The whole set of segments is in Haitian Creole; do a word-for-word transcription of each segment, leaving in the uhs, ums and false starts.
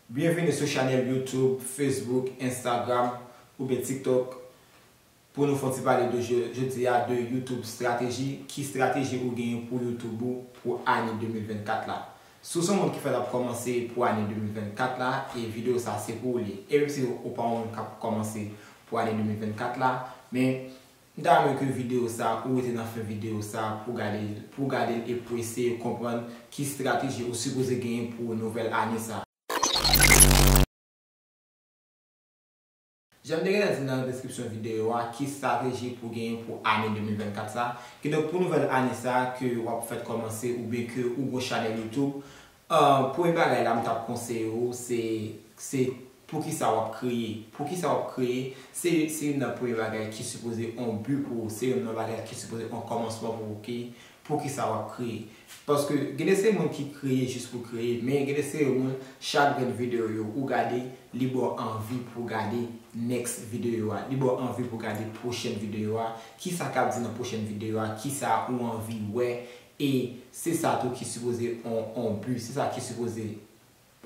Byenvini sou chanèl YouTube, Facebook, Instagram oubyen TikTok. Pou nou fè yon ti pale de je- jodi a de YouTube strateji. Ki strateji ou genyen pou YouTube ou pou ane de mil vennkat la? Si w se yon moun ki fèk ap kòmanse pou ane de mil vennkat la, e videyo sa se pou ou li. E menm si ou pa yon moun k ap kòmanse pou ane de mil vennkat la, men m ta renmen ke videyo sa, ou rete nan fen videyo sa pou gade, pou gade l e pou eseye konprann ki strateji ou sipoze genyen pou nouvèl ane sa. Jan m te gentan di nan deskripsyon videyo a, ki strateji pou genyen pou ane de mil vennkat sa. Kidonk, pou nouvèl ane sa ke w ap fèk kòmanse oubyen ke ou gon chanèl YouTube, ah, premye bagay la m t ap konseye w, se, se poukisa w ap kreye. Poukisa w ap kreye, se, se youn nan premye bagay ki sipoze yon bi pou ou, se youn nan bagay ki sipoze yon kòmansman pou ou, ki, poukisa w ap kreye. Paske gen de seri moun ki kreye jis pou kreye, men gen de seri moun, chak grenn videyo yo ou gade, li ba w anvi pou w gade next videyo a, li ba w anvi pou w gade pwochèn videyo a, kisa k ap di nan pwochèn videyo a, kisa ou anvi wè, e se sa tou ki sipoze yon, yon bi, se sa ki sipoze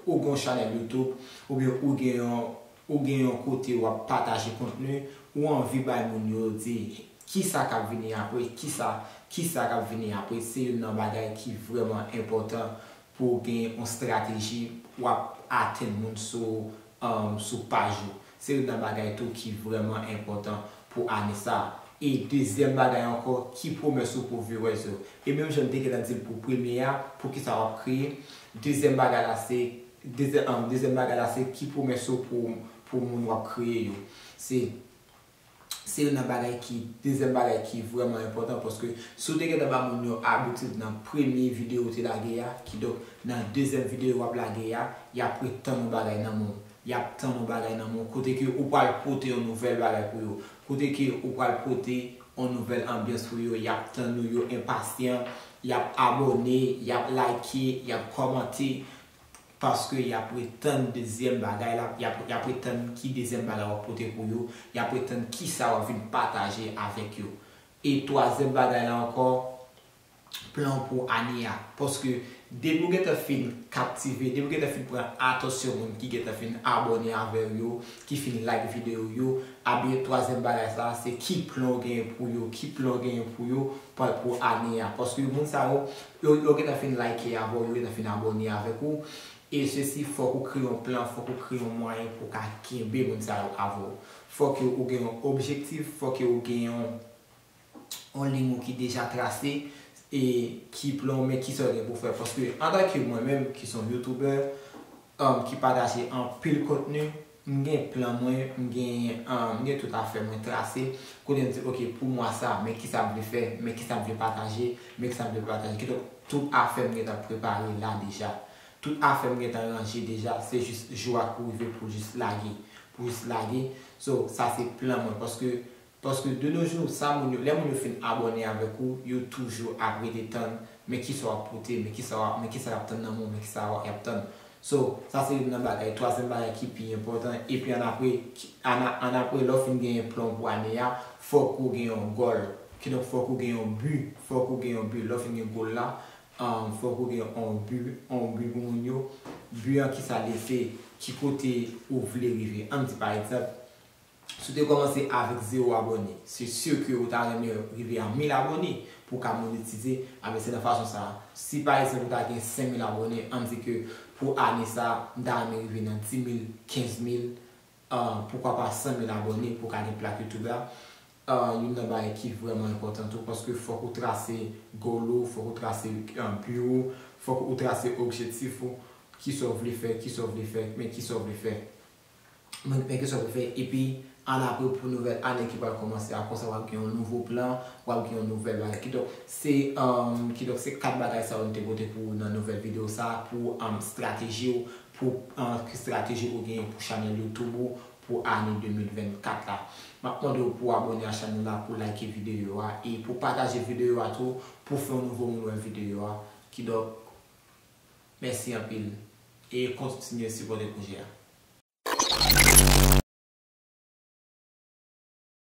ou gen yon chanèl YouTube, oubyen ou gen yon, ou gen yon kote w ap pataje kontni, ou anvi bay moun yo di kisa k ap vini apre, kisa, kisa k ap vini apre, se youn nan bagay ki vrèman enpòtan pou w gen yon strateji w ap atenn moun sou, um, sou paj ou. Se youn nan bagay tou ki vrèman enpòtan pou ane sa a. E dezyèm bagay ankò, ki pwomès ou pou viewers yo? E menm jan m te gentan di l pou premye a, poukisa w ap kreye. Dezyèm bagay la se, dezyèm, um, dezyèm bagay la se ki pwomès ou pou, pou moun w ap kreye yo. Se, se youn nan bagay ki, dezyèm bagay ki vrèman enpòtan, paske si w te gentan ba moun yo abitid nan premye videyo w te lage a, kidonk nan dezyèm videyo w ap lage a, y ap ret tann yon bagay nan men w. Y ap tann yon bagay nan men w, kote ke ou pral pote yon nouvèl bagay pou yo, kote ke ou pral pote yon nouvèl anbyans pou yo, y ap tann ou, yo enpasyan, y ap abòne, y ap like, y ap kòmante, paske y ap ret tann dezyèm bagay la, y ap, y ap ret tann ki dezyèm bagay w ap pote pou yo, y ap ret tann kisa w ap vin pataje avèk yo. E twazyèm bagay la ankò, plan w pou ane a. Paske depi w gentan fin kaptive, depi w gentan fin pran atansyon moun ki gentan fin abòne avè w yo, ki fin like videyo w yo, abyen twazyèm bagay sa, se ki plan w genyen pou yo, ki plan w genyen pou yo, pa- pou ane a. Paske moun sa yo, yo, yo gentan fin like avè w, yo gentan fin abòne avèk ou. E sesi, fòk ou kreye yon plan, fòk ou kreye yon mwayen pou w ka kenbe moun sa yo avè w. Fòk yo, ou gen yon objektif, fòk yo, ou gen yon yon liy ou ki deja trase, e ki plan w, men kisa w gen pou fè. Paske antanke mwen menm, ki se yon YouTuber, um, ki pataje anpil kontni, m gen plan mwen, m gen, um, m gen tout afè mwen trase, kote m di, ok, pou mwa sa, men kisa m vle fè, men kisa m vle pataje, men kisa m vle pataje. Kidonk, tout afè m gentan prepare la deja. Tout afè m gentan ranje deja, se jis jou a pou rive pou jis lage, pou jis lage. So, sa se plan mwen, paske Paske de nos jours, sa moun yo, lè moun yo fin abòne avèk ou, yo toujou ap rete tann, men kisa w ap pote, men kisa w ap, men kisa y ap tann nan men w, men kisa y ap tann. So, sa se youn nan bagay, twazyèm bagay ki pi enpòtan. Epi annapre, ki- anna- annapre, lè w fin genyen plan w pou ane a, fòk ou gen yon goal. Kidonk, fòk ou gen yon bi, fòk ou gen yon bi. Lè w fin gen goal la, um, fòk ou gen yon bi, yon bi pou moun yo. Bi an, kisa l ye, se ki kote ou vle rive. Ann di, pa egzanp, Si w te kòmanse avèk zewo abòne, se si ke ou ta renmen rive a mil abòne pou w ka monetize, anben se nan fason sa a. Si pa egzanp ou ta gen senk mil abòne, ann di ke pou ane sa a, m ta renmen rive nan dis mil, kenz mil, ah, poukwa pa san mil abòne pou w ka gen plak YouTube la. Ah, youn nan bagay ki vrèman enpòtan tou, paske fòk ou trase goal ou, fòk ou trase, ah, bi ou, fòk ou trase objektif ou, kisa w vle fè, kisa w vle fè, men kisa w vle fè. Men, men kisa w pou fè? Epi, annapre pou nouvèl ane ki pral kòmanse a, konsa w ap gen yon nouvo plan, w ap gen yon nouvèl bagay. Kidonk, se, um, kidonk, se kat bagay sa yo m te pote pou ou nan nouvèl videyo sa a, pou, um, strateji w, pou, um, ki strateji ou genyen pou chanèl YouTube ou, pou ane de mil vennkat la. M ap mande w pou w abòne a chanèl la, pou like videyo a, e pou pataje videyo a tou, pou fè yon nouvo moun wè videyo a. Kidonk, mèsi anpil, e kontinye sipòte pwojè a.